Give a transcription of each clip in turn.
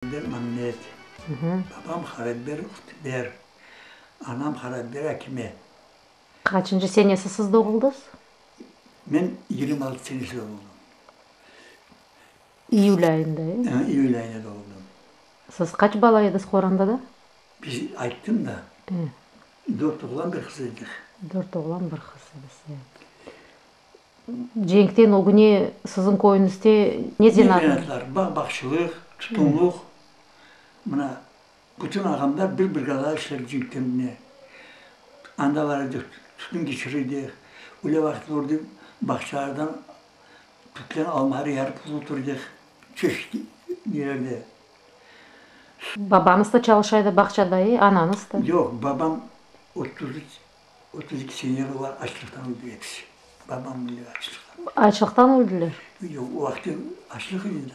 Ber Mammet, babam Harabber Qutber, anam Harabber Akime. Qaçıncı senesi siz doğuldız? Men 26 senesi doğuldım. İyül ayında, e? İyül ayında doğuldım. Siz qaç bala ediz qorantada? Biz, ayttım da, dört oğlan, bir qız edik. Dört oğlan, bir qız ediz, e. Cenkten ögüne siziñ köyüñizde ne zenaat? Ne zenaatlar? Bağ-bağçılıq, tutunluq. Mına, bütün ağamlar bir brigadada işler cenkten ögüne. Anda bar edik, tütün keçire edik. Öyle vaqıt olurdı, bağçalardan tütlen almaları yarıp otur edik, çeşit nelerde. Babañız da çalışa edi bağçada, e? Anañız da? Yoq, babam 33 32 sene olar açlıqtan öldü episi. Babam bile açlıqtan. Açlıqtan öldüler? Yoq, o vaqıt açlıq edi da.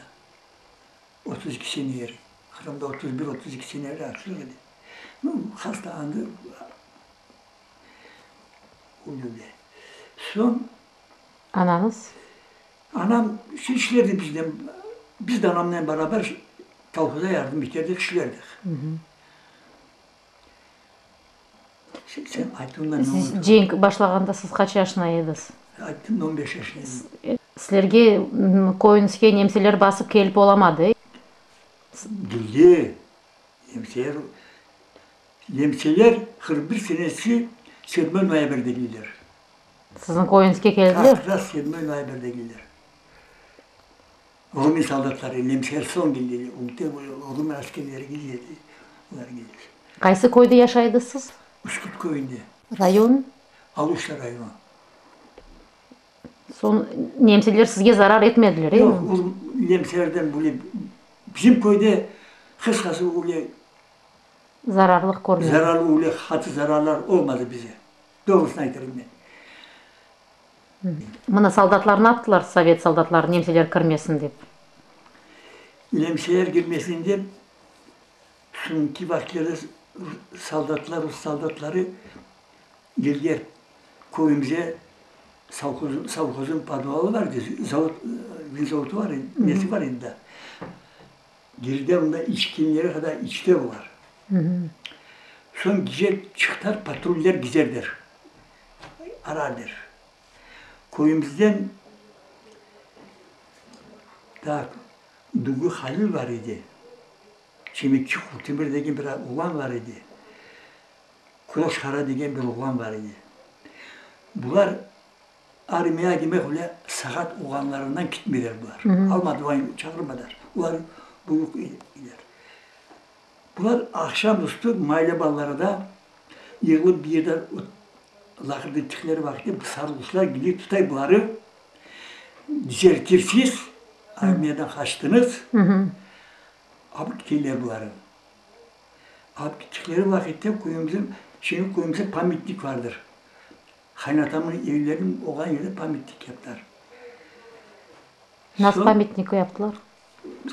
32 sene eri. Qırımda 31, 32 sene eri açlıq edi. Nu, hastalandı, öldüler. Soñ. Anañız? Anam işlerdi biznen. Biz de anamnen beraber kolhozğa yardım eterdik, işlerdik. Sen ayttın da, men unuttum. Cenk başlağanda siz qaç yaşına ediz? Ayttım da, on beş yaşında edim. Sizlerge köyüñizge nemseler basıp kelip olamadı, e? Keldi. Nemseler, nemseler 41 senesi sedmoy noyabrde keldiler. Siziñ köyüñizge keldiler? Kak raz sedmoy noyabrde keldiler. Rumın soldatları, nemseler soñ keldiler, Rumın askerleri keldi, olar keldi. Qaysı köyde yaşaydız siz? Üsküt köyünde. Rayon? Aluşta rayonı. Soñ nemseler sizge zarar etmediler, ey mi? Yoq, nemselerden böyle bizim köyde qısqası öyle Zararlıq körmedi. Zararlı öyle qatı zararlar olmadı bize. Doğrusını aytırım men. Mına soldatlar ne yaptılar, sovet soldatları, nemseler kirmesin dep? Nemseler kirmesin dep, soñki vaqıtlarda soldatlar, rus soldatları keldiler köyümüze, sovhoz, sovhozın podvalı bar edi, zavod, vinzavodı bar edi, nesi bar edi da. Girdiler onda içkenleri qadar içtiler olar. Soñ gece çıqtılar, patruller gezerler. Aradır. Köyümizden tak Dugu Halil bar edi, Çemikçi Qurtemir degen bir oğlan bar edi, Kuroş Qara degen bir oğlan bar edi. Bular armiyağa demek öyle saqat olğanlarından kitmediler bular. Almadılar, çağırmadılar. Olar büyük ediler. Bular aqşam üstü mayle balaları yığılıp bir yerde laqırdı ettikleri vaqıtte bu sarğuşlar kelip tutay buları, dezertirsiz, armiyadan qaçtıñız, alıp kiteler buları. Alıp kittikleri vaqıtte köyümizde, şimdi köyümizde pamyatnik vardır. Qaynatamnıñ evleriniñ olğan yerde pamyatnik yaptılar. Nasıl pamyatnik yaptılar?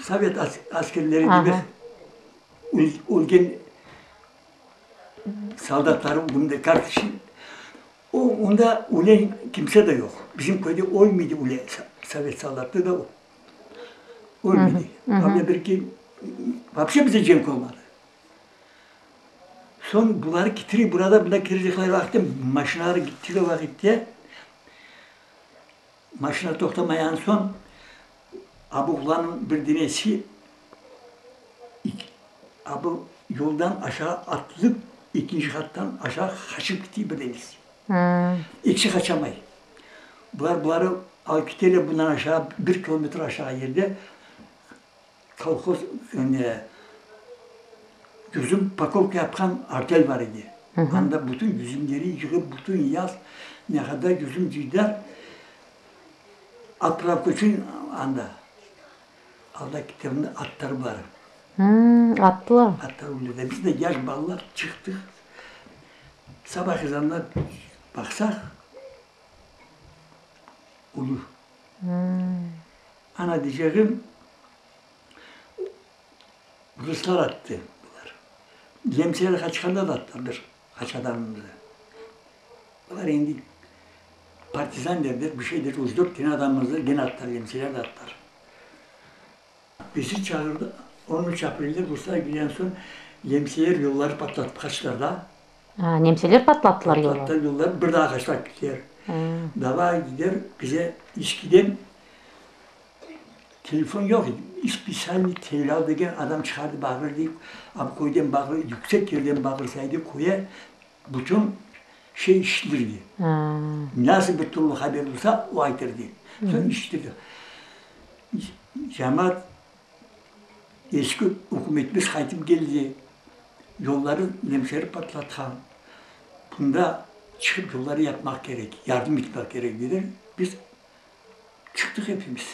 Sovet askerleri demek, ölgen soldatları bunda kartoçka, o onda ölen kimse de yoq. Bizim köyde ölmedi öyle sovet soldatı da ölmedi. Öyle bir ki, vapşe bizde cenk olmadı. Soñ buları ketirip, burada bunda kirecekleri vaqıtta, maşinaları gittikleri vaqıtta, Maşina toqtamayan soñ, abuğlanıñ bir denesi abu yoldan aşağı atılıp, ekinci qattan aşağı qaçıp kete bir denesi. Ekisi qaçamay. Bular buları alıp keteler bundan aşağı, bir kilometr aşağı yerde Kolhoz, ne, yüzüm pakovka yapqan artel bar edi. Anda bütün yüzümleri yığıp, bütün yaz ne qadar yüzüm cıydılar, atpravka içün anda. Anda kitapnı attılar bular. Attılar. Attılar öyle. Biz de yaş balalar çıqtıq. Sabah ezanına baqsaq, ölü. Ana diycegim, ruslar attı bular. Nemseler qaçqanda da attılar bir qaç adamımızı. Bular endi partizan derler, bir şey derler, üç-dört tane adamımızı gene attılar, nemseler de attılar. Bizi çağırdı. 13 aprelde ruslar kelgen soñ nemseler yolları patlatıp qaçtılar da. A, nemseler patlattılar yolları? Patlattılar yolları, bir daa qaçtılar kettiler. Dava gider, bize İçkiden telefon yoq edi. İspesialnıy tellâl degen adam çıqardı, bağırdı, a bu köyden bağır, yüksek yerden bağırsaydı, köye bütün şey işitilirdi. Nasıl bir türlü haber olsa, o aytırdı. Soñ işitildi. Cemaat eski ükümetimiz qaytıp keldi, yolları nemseler patlatqan, bunda çıqıp yolları yapmaq kerek, yardım etmek kerek, dediler. Biz çıqtıq epimiz.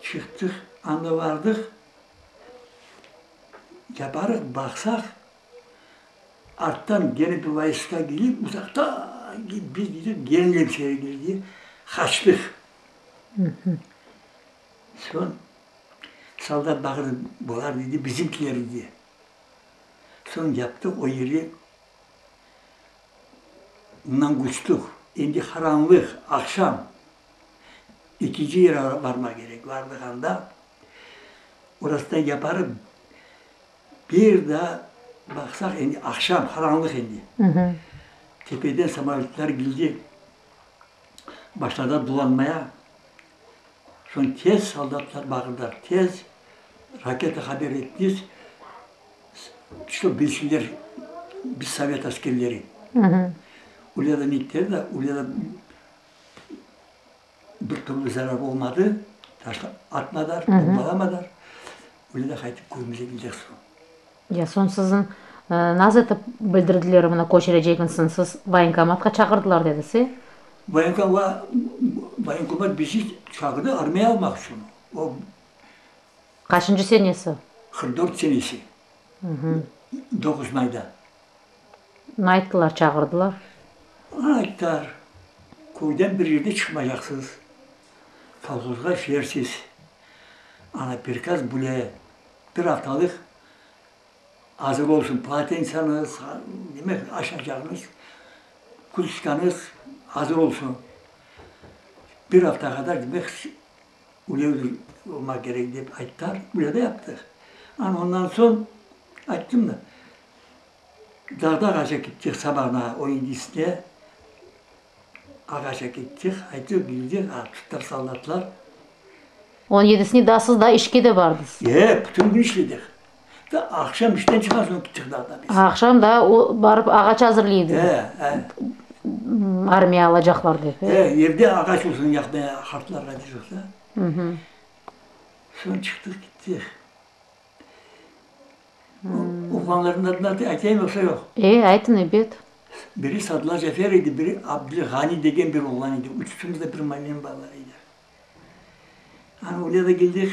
Çıqtıq, anda bardıq, yaparıq, baqsaq, arttan gene bir vayska kelip, uzaqtan biz dedik, gene nemseler keldi, qaçtıq. Soñ soldat bağırdı, bular, dedi, bizimkiler, dedi. Soñ yaptıq o yerge, ondan köçtük. Endi qaranlıq, aqşam. Ekinci yerge barmaq kerek. Bardıq anda, orasından yaparıp, bir daa baqsaq, endi aqşam, qaranlıq endi. Tepeden samolötlar keldi. Başladı dolanmaya. Soñ tez soldatlar bağırdılar, tez raketa haber ettiñiz, çto bilsinler biz sovet askerleri. Öyle de nettiler de, öyle de bir türlü zarar olmadı, taş atmadılar, bombalamadılar. Öyle de qaytıp köyümüze keldik soñ. Ya soñ siziñ nasıl etip bildirdiler mına köçürecegiñizni, siz voyenkomatqa çağırdılar dedisi? Voyenkomat bizi çağırdı armiya almaq içün. O Qaçıncı senesi? 44 senesi. 9 mayda. Ne ayttılar, çağırdılar? Ayttılar, köyden bir yerde çıqmaycaqsız, kolhozğa işlersiz. Ana prikaz bile bir aftalıq azır olsun, polotensanız, demek aşacağıñız, kruşkanız azır olsun. Bir afta qadar demek üle olmaq kerek dep ayttılar, öyle de yaptıq. Ana ondan soñ ayttım da, dağda ağaca kettik sabağına, o indisine Ağaca kettik, aytıq, bildik, a, tuttılar soldatlar. On yedisine daa siz daa işke de bardıñız? E, bütün kün işledik. Da aqşam işten çıqqan soñ kettik dağda biz. Aqşam daa o barıp ağaç azırlay ediñiz? E, e. Armiya alacaqlar dep, e? E, evde ağaç olsun yaqmaya qartlarğa deycek da. Soñ çıqtıq kettik. Oğlanlarnıñ adını aytayım yoqsa yoq? E, aytıñ, ebet. Biri Sadla Cafer edi, biri Abdilğani degen bir oğlan edi. Üçümiz de bir maalleniñ balaları edik. Ana öyle de keldik.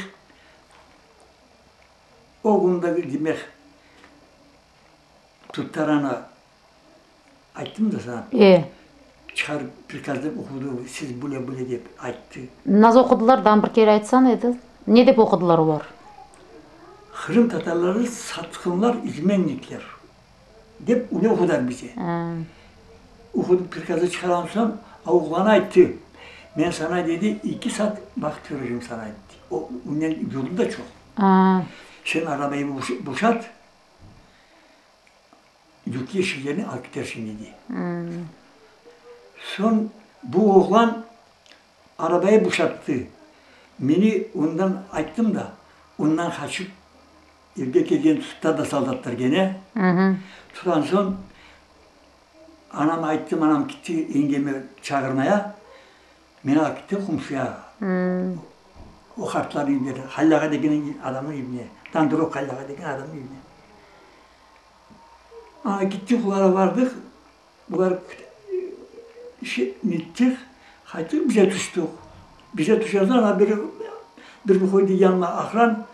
O kün de demek, tuttılar ana, ayttım da saña. E. Çıqarıp prikaz dep oqudı, siz böyle-böyle dep ayttı. Nasıl oqudılar, daa bir kere aytsañ edi. Ne dep oqudılar olar? Qırım tatarları satqınlar, izmennikler. Dep öyle oqudılar bize. Oqudıp prikazı çıqarğan soñ, a oğlan ayttı, Men saña, dedi, eki saat vaqıt berecem saña, dedi. O, onen yürdi da çoq. Sen arabayı boşat, yükli şeylerni alıp ketersiñ, dedi. Soñ bu oğlan arabayı boşattı. Meni ondan ayttım da, ondan qaçıp Evge kelgen tuta da soldatlar kene. Tutqan soñ, anam ayttı, anam kitti yengemi çağırmaya, meni alıp kitti qomşuya, o qartlarnıñ evine, Halil ağa degen adamnıñ evine, Tandırov Halil ağa degen adamnıñ evine. Ana kittik, olarğa bardıq, Bular nettik, qaytıp bize tüştik. Bize tüşen soñ ana biri birini qoydı yanına aqran,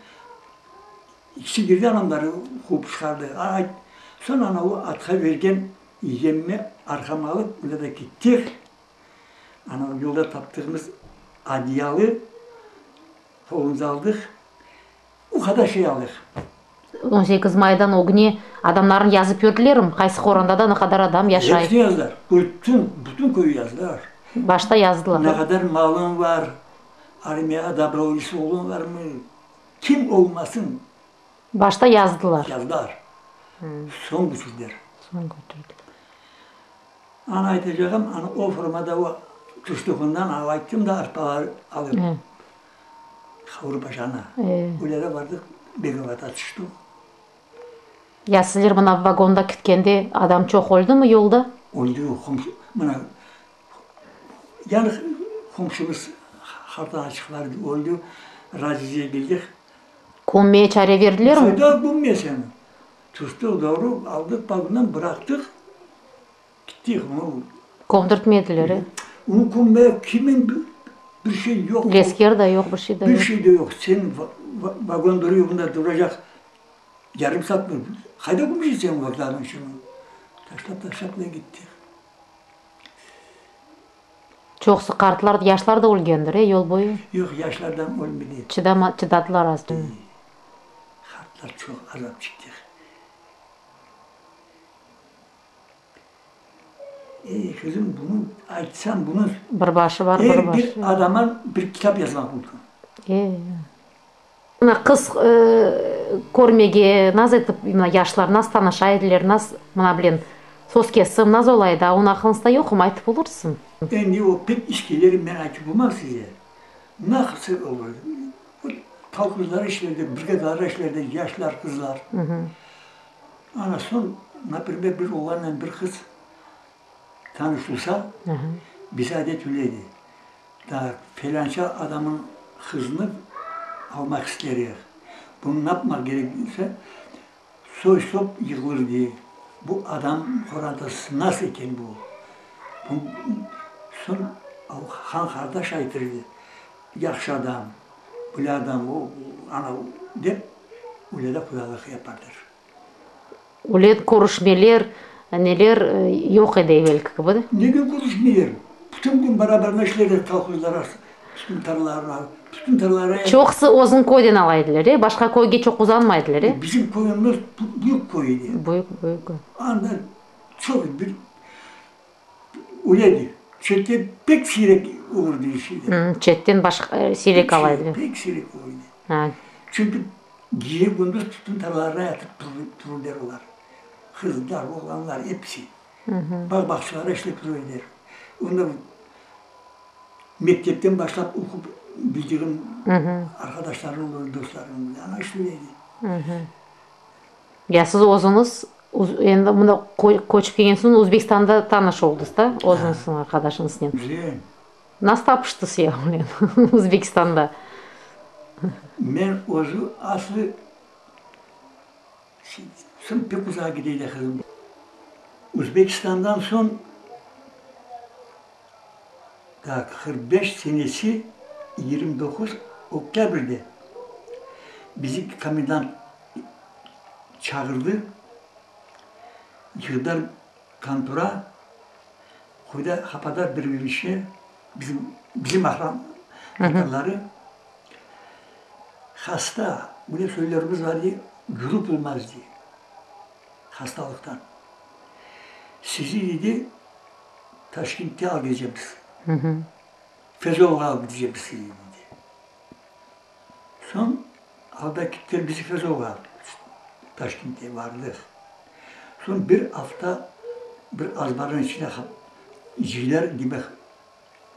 ikisi girdi anamları quvıp çıqardı. Soñ ana o atqa bergen yemni arqama alıp öyle de kettik. Ana yolda taptığımız adiyalı qolumıza aldıq. O qadar şey aldıq. On sekiz maydan ögüne adamlarnı yazıp yürdilermi? Qaysı qorantada ne qadar adam yaşay? Hepsini yazdılar. Bütün, bütün köyü yazdılar. Başta yazdılar. Ne qadar malıñ var, armiyağa dobrovolets olğan varmı? Kim olmasın. Başta yazdılar. Yazdılar. Soñ götürdiler. Soñ götürdiler. Ana aytacağım, ana o formada o tuşluğundan alıp ayttım da arpalar alıp Havru Paşanı. Öyle bardıq, Begovata tüştük. Ya sizler mına vagonda ketkende adam çoq öldümi yolda? Öldü, qomşu, mına, yani qomşumız hartan açıq bar edi, öldü, Raziziye keldik. Kömmeye çare berdilermi? Qayda kömmesiñ? Tüştük doğru, aldıq vagondan bıraqtıq, kettik. Kömdirtmediler, e? Onı kömmeye kimin bir şey yoq. Lesker da yoq, bir şey da yoq. Bir şey de yoq. Sen vagon duruyor, bunda duracaq. Yarım saat mı? Qayda kömeceksin sen vokzalnıñ içini? Taşlap taşlap da kettik. Çoqusı qartlar, yaşlar da ölgendir, e, yol boyu? Yoq, yaşlardan ölmedi. Çıdama, çıdadılar az. Qartlar çoq azap çekti. Ey, qızım, bunı aytsam, bunı. Bir başı bar, bir başı. Er bir adama bir kitap yazmaq mümkün. E. Mına qız körmege, naz etip, mına yaşlar naz tanışa ediler, naz, mına bilen, söz kesim, naz ola edi, a onıñ aqılıñızda yoqmı, aytıp olursıñ? Endi o pek iskileri men aytıp olmam size. Naqısı olur edi? O kolhozlarda işlerdi, brigadalarda işlerdi, yaşlar, qızlar. Ana soñ, naprimer, bir oğlannen bir qız tanışılsa, bize adet öyle edi. Tak, felânça adamıñ qızını almaq isterik. Bunı napmaq kerek dese, soy-sop yığılır dey. Bu adam qorantası nasıl eken bu? Bu soñ han-qardaş aytır edi, yahşı adam, böyle adam, o, ana, dep, öyle de qudalıq yapardır. Öyle körüşmeler, neler yoq edi evelki kibi de. Nege körüşmeler? Bütün kün barabar işleyler kolhozlar, bütün tarlalarına, bütün tarlalara. Çoqusı özüniñ köyden ala ediler, e? Başqa köyge çoq uzanmay ediler, e? Bizim köyümiz büyük köy edi. Büyük, büyük köy. Anda çoq bir öyle edi. Çette pek siyrek olurdı işler. Çetten başqa siyrek ala ediler. Pek siyrek olur edi. Çünki Gece-kündüz tütün tarlalarına yatıp turur der olar. Qızlar, oğlanlar, episi. Bağ-bağçalarda işlep turur eder. Onda mektepten başlap oqup bildiğim arqadaşlarım olur, dostlarım olur. Ana şöyle edi. Ya siz özüñiz endi mında köçip kelgen soñ Özbekistanda tanış oldıñız da özüñizniñ arqadaşıñıznen? Güzel. Nasıl tapıştı ya onen Özbekistanda? Men özü aslı soñ pek uzağa kete qızım. Özbekistandan soñ tak 45 senesi 29 oktâbrde bizi komendant çağırdı, yığdılar kontora. Qoyda hapadar bir minişe bizim bizim ahram tatarları hasta, böyle sözlerimiz var ki, yürüp olmaz dey, hastalıqtan. Sizi, dedi, Taşkentke alıp gidecekmiz. Fezovğa alıp gidecekmiz sizi, dedi. Soñ alda kettiler bizi Fezovğa, Taşkentke bardıq. Soñ bir afta bir azbarnıñ içine ciyler, demek,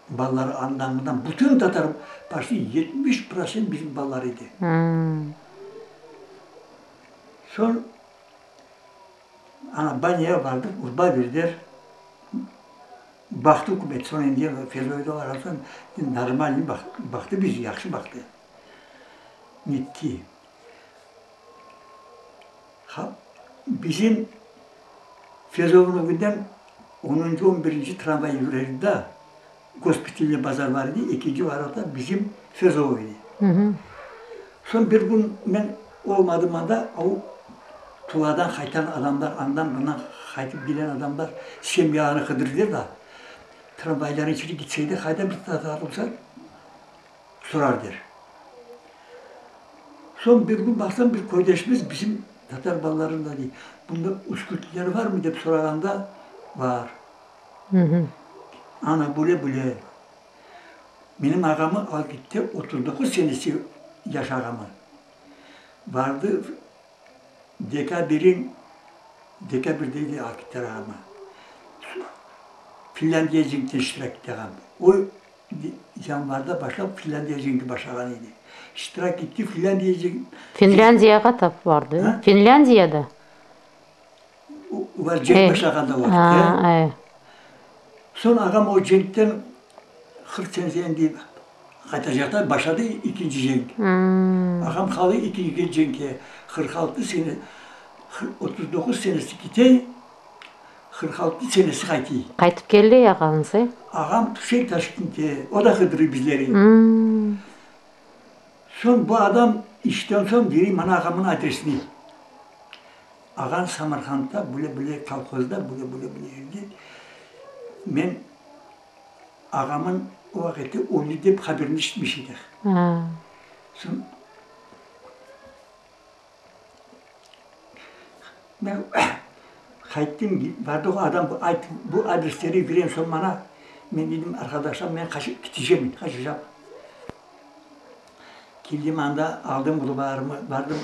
balaları andan-mından, bütün tatar, почti 70 prosent bizim balalar edi. Soñ ana banyağa bardıq, urba berdiler. Baqtı ükümet, soñ endi Fezovda bararsan, normalniy baqtı bizi, yahşı baqtı. Netti. Bizim Fezovnıñ ögünden onuncu, on birinci tramvay yürer edi da, Gospitalnıy bazar bar edi, ekinci varota bizim Fezovo edi. Soñ bir kün men olmadım anda, o Tuladan qaytan adamlar, andan-bundan qaytıp kelgen adamlar semyalarını qıdırdılar da, tramvaylarnıñ içine gitse edi, qayda bir tatar olsa, sorar der. Soñ bir kün baqsam, bir köydeşimiz bizim tatar balalarından dey, bunda üskütliler varmı dep sorağanda, bar. Ana, böyle-böyle. Menim ağamı alıp ketti, 39 senesi yaş ağamı. Vardı dekabirin, dekabr deyler akiter ağama, Finlândiya cenkte iştirak etti ağam. O yanvarda başlap Finlândiya cenki başlağan edi. İştirak etti Finlândiya cenki. Finlândiyağa tap vardı? Finlândiyada? Olar cenk başlağanda vaqıt, e. Soñ ağam o cenkten 40 senesi endi qaytacaqta başladı ekinci cenk. Ağam qaldı ekinci cenkke. 46 sene, 39 senesi kete, 46 senesi qaytı. Qaytıp keldi ağañız, e? Ağam tüşe Taşkentke, o da qıdırı bizleri. Soñ bu adam işten soñ bere maña ağamnıñ adresini. Ağam Samarqandda böyle-böyle kolhozda böyle-böyle böyle yerde. Men ağamnıñ o vaqıtte öldi dep haberini işitmiş edik. Soñ men qayttım, bardıq adam ayttı, bu adresleri beren soñ maña, men dedim, arqadaşlar, men qaçıp ketecem, qaçacam. Keldim anda, aldım urbalarımı, bardım,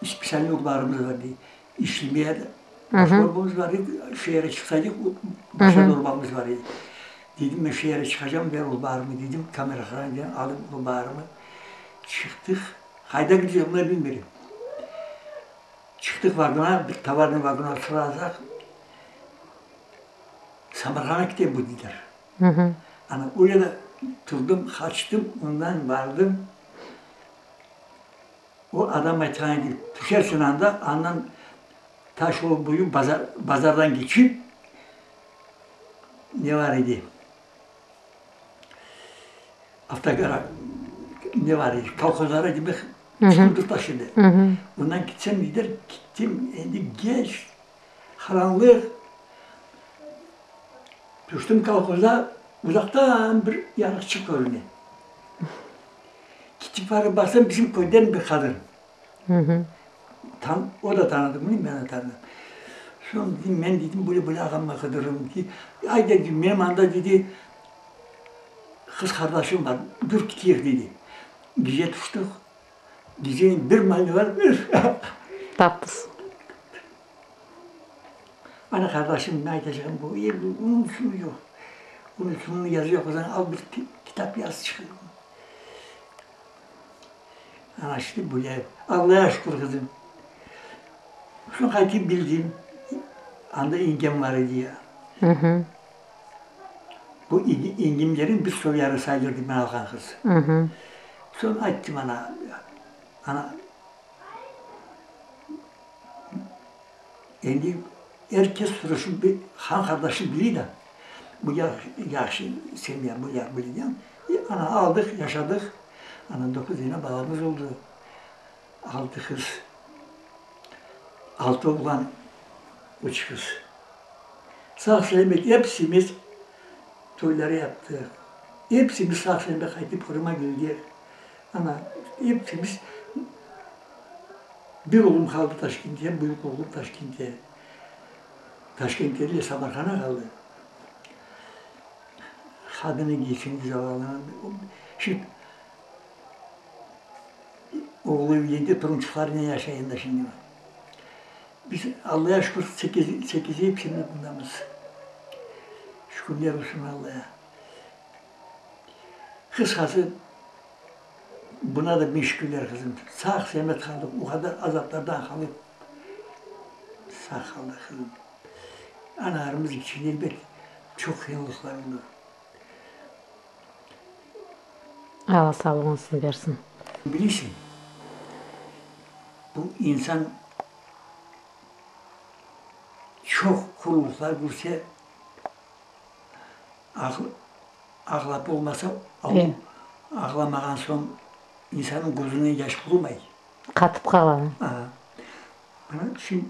Spetsialnıy urbalarımız bar dey. İşlemeye başqa urbamız bar edi, şeerge çıqsaydıq, başqa urbamız bar edi. Dedim, men şeerge çıqacam, ver urbalarımı dedim, kamerahaneden aldım urbalarımı. Çıqtıq, qayda gidecegimni bilmedim. Çıqtıq vagona, bir tovarnıy vagona sırazaq, Samarqandğa kete bu dediler. Ana, o yerde turdım, qaçtım, ondan bardım. O adam aytqan edi, tüşersiñ anda, andan taş yol boyu bazar, bazardan keçip, ne bar edi, avtogara, ne bar edi, kolhozlara demek, çıqıntı taş edi. Ondan ketsem deyler, kettim, endi keç, qaranlıq, tüştim kolhozda, uzaqtan bir yarıqçıq körüne. Kitip barıp baqsam, bizim köyden bir qadın. Tan, o da tanıdı meni, men de tanıdım. Soñ dedim, men dedim, böyle böyle ağamnı qıdırım. Ay, dedi, menim anda, dedi, qız qardaşım bar, dur keteyik, dedi. Gece tüştik, geceniñ bir maali bar, Taptız. Ana, qardaşım, ne aytacağım bu, endi unutuvı yoq. Unutuvını yazacaq olsañ, al bir kitap yaz, çıqar. Ana işte böyle. Allağa şükür, qızım. Şunı qaytıp bildim, anda yengem bar edi ya. Bu yengemlerin bir soyları sayılır men alğan qız. Soñ ayttım ana, ana, endi er kes soraşıp, han qardaşı bile de, bu yahşı semya, bu yahşı bile. Ana aldıq, yaşadıq. Ana doquz dane balamız oldı. Altı qız, altı oğlan, üç qız. Sağ-selâmet epsimiz toyları yaptıq. Epsimiz sağ-selâmet qaytıp Qırımğa keldik. Ana, epsimiz bir oğlum qaldı Taşkentте, büyük oğlum Taşkentте. Taşkentте değil, Samarqanda qaldı. Qadını keçindi zavallı. Şimdi oğlu evlendi, torunçıqlarınen yaşay endi şimdi. Biz, Allağa şükür, sekiz, sekizi hepsimiz bundamız. Şükürler olsun Allağa. Qısqası, buna da biñ şükürler, qızım. Sağ-selâmet qaldıq, o qadar azaplardan qalıp, sağ qaldıq, qızım. Analarımız içün, elbet, çoq qıyınlıqlar oldı. Alla sağlığıñızın bersin. Bilirsiñ, bu insan çoq quruluqlar körse, ağlap olmasa, ağlamağan soñ insannıñ közünden yaş qurumay. Qatıp qala. Mına şimdi,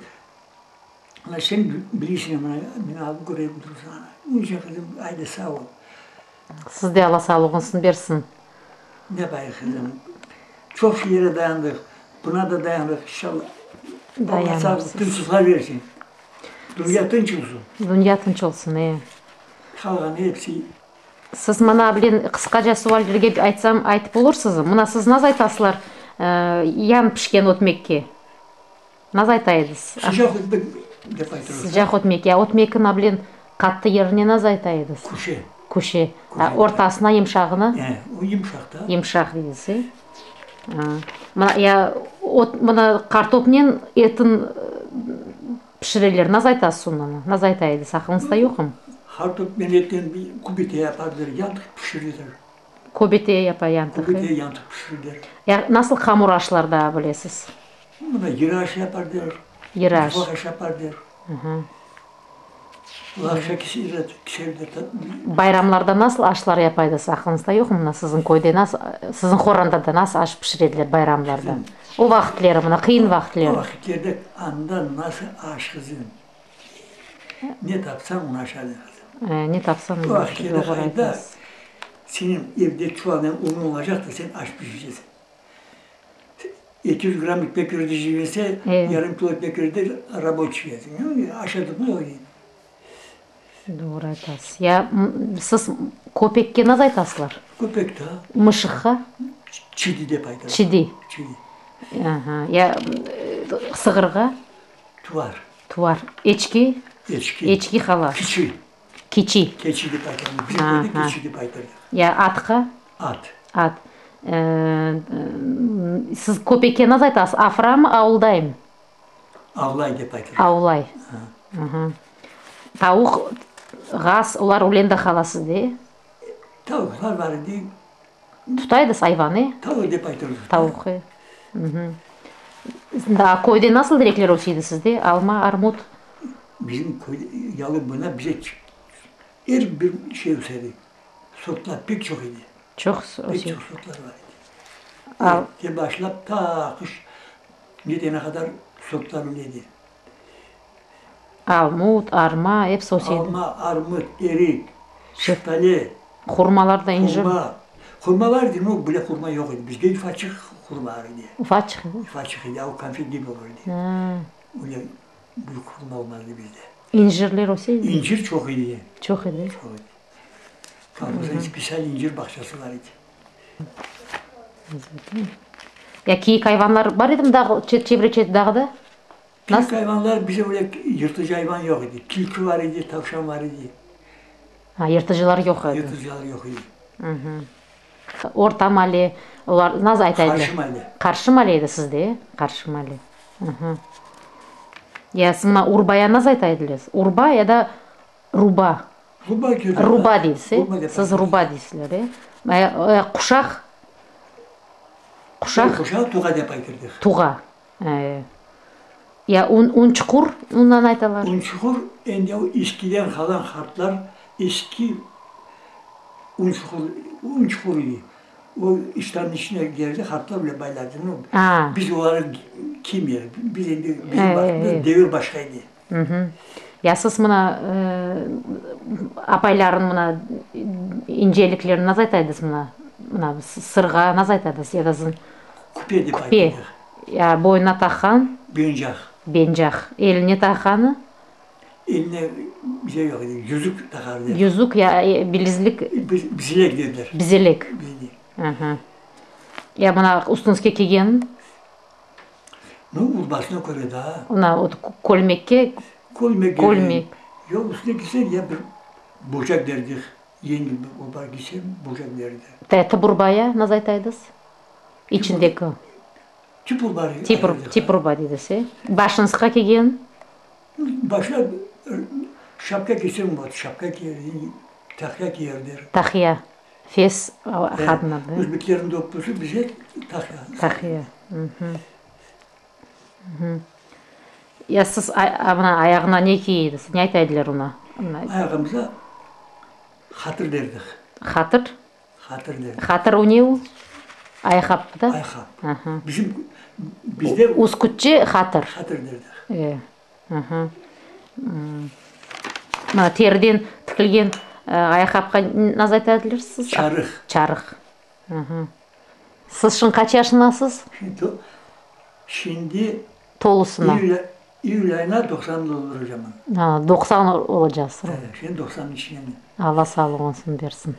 mına sen bilirsiñ, mına meni alıp köreyim tursañ. Onca qızım, ayda sağ ol. Siz de Alla sağlığıñızın bersin. Ne yapayıq qızım, çoq şeylere dayandıq, buna da dayanırıq, inşallah. Alla sağlıq, tınçlıqlar bersin. Dünya tınç olsun. Dünya tınç olsun, e. Qalğanı episi. Siz mına, bilen, qısqaca suallerge aytsam, aytıp olursızmı? Mına siz naz aytasılar? Yan pişken ötmekke nasıl ayta ediz? Sıcaq ötmek dep aytırıq. Sıcaq ötmek. Ya ötmekni a bilen qattı yerine nasıl ayta ediz? Küşe. Küşe. Ortasına yımşağını? E, o yımşaq da. Yımşaq deysiz, e? Mına, ya, mına qartopnen etin pişireler, nasıl aytasız onı? Nasıl ayta ediz? Aqılıñızda yoqmı? Qartopnen etten kübete yaparlar, yantıq pişireler. Köbete yapa yantıq. Köbete yantıq pişirirler. Ya nasıl hamur aşlar daa bilesiz? Mına yıra aş yaparlar. Yıra aş. Ufaq aş yaparlar. Laqşa keserler. Bayramlarda nasıl aşlar yapaydız? Aqılıñızda yoqmı? Mına siziñ köyde nasıl, siziñ qorantada nasıl aş pişirediler bayramlarda? O vaqıtleri, mına qıyın vaqıtleri. O vaqıtlerde anda nasıl aş qızım? Ne tapsañ, onı aşadıñ qızım. Ne tapsañ, O vaqıtlerde qayda seniñ evde çuvalnen unıñ olacaq da sen aş pişiresiñ. 200 gramm ekmek yürdi berse, yarım kilo ekmek yürdi raboçiy. Aşadıq mı öyle. Doğru aytasız. Ya siz köpekke nasıl aytasızlar? Köpek da. Mışıqqa? Çidi dep aytalar. Çidi. Çidi. Aha. Ya sığırğa? Tuvar. Tuvar. Eçki? Eçki. Eçki hala. Kiçi. Kiçi. Keçi dep aytamız. Bizim köyde keçi dep aytarlar. Ya atqa? At. At. Siz köpekke nasıl aytasız, afıramı, avuldaymı? Avlay dep aytarlar. Avlay. Tavuq, ğaz, olar öyle de qala sizde? Tavuqlar bar edi. Tutaydız ayvan, e? Tavuq dep aytarlar. Tavuq, e. Daa köyde nasıl terekler öseydi sizde? Alma, armut? Bizim köyde yalı boyuna bize er bir şey ösedi. Sortlar pek çoq edi. Çoq Pek çoq sortlar bar edi. Erte başlap ta qış netene qadar sortlar öyle edi. Almut, arma, episi ösedi. Alma, armut, erik, şeftali. Hurmalar da, incir. Hurma. Hurma bar edi, no, bile hurma yoq edi. Bizde ufaçıq hurma bar edi. Ufaçıq edi? Ufaçıq edi, a o konfet kibi olur edi. Öyle büyük hurma olmaz edi bizde. İncirler öse edi? İncir çoq edi. Çoq edi? Çoq edi. Kolhozda spesial incir bağçası bar edi. Ya kiyik ayvanlar bar edimi dağ, çevre-çet dağda? Kiyik ayvanlar bize öyle yırtıcı ayvan yoq edi. Tilki bar edi, tavşan bar edi. Ha, yırtıcılar yoq edi. Yırtıcılar yoq edi. Orta male, olar nasıl ayta ediler? Qarşı male. Qarşı male edi sizde, e? Qarşı male. Ya siz mına urbaya nasıl ayta ediler? Urba ya da ruba? Ruba deyler. Ruba deysiz, e? Siz ruba deysizler, e? Quşaq? Quşaq? Quşaq tuğa dep aytırdıq. Tuğa. Ya unçuqur, ondan aytalar. Unçuqur, endi o eskiden qalan qartlar eski unçuqur, unçuqur edi. O iştannıñ içine girdi, qartlar bile baylardı. Biz oları kiymeydik. Biz endi, bizim vaqtımızda devir başqa edi. Ya siz mına apaylarnıñ mına inceliklerini nasıl ayta ediñiz mına? Mına sırğa nasıl ayta ediñiz ya da siziñ? Küpe dep Küpe. aytırdıq. Ya boynuna taqqan? Bencaq. Bencaq. Eline taqqanı? Eline bir şey yoq edi, yüzük taqardı. Yüzük ya bilezlik? Bizelek dediler. Bizelek. Bizelek. Aha. Ya mına üstüñizge kiygen? Nu, urbasına köre daa. Mına ot kölmekke? Kölmek. Kölmek. Yoq, üstüne kiyse ya bir burçak derdik. Yengil bir urba kiyse, burçak derdi. Tip urbaya nasıl aytaydız? İçindeki. Tip urba. Tip urba deysiz, e? Başıñızğa kiygen? Başına şapka kiyseñ boldı, şapka kiyerdi, tahya kiyerdiler. Tahya, fes qadınlar da. Özbeklerniñ doppusı bize tahya. Tahya. Ya siz mına ayağına ne kiyediz, ne ayta ediler ona? Ayağımıza hatır derdik. Hatır? Hatır derdik. Hatır o ne o? Ayaqap da? Ayaqap. Bizim, bizde... Uskutçe hatır. Hatır derdik. E, aha. Mına teriden tikilgen ayaqapqa nasıl ayta ediler siz? Çarıq. Çarıq. Aha. Siz şimdi qaç yaşındasız? Şimdi... Tolusına. İyül ayına 90 dolduracağım. Ha, 90 olacaqsız. Evet, şimdi 90 içindeyim. Alla sağlığıñızın bersin.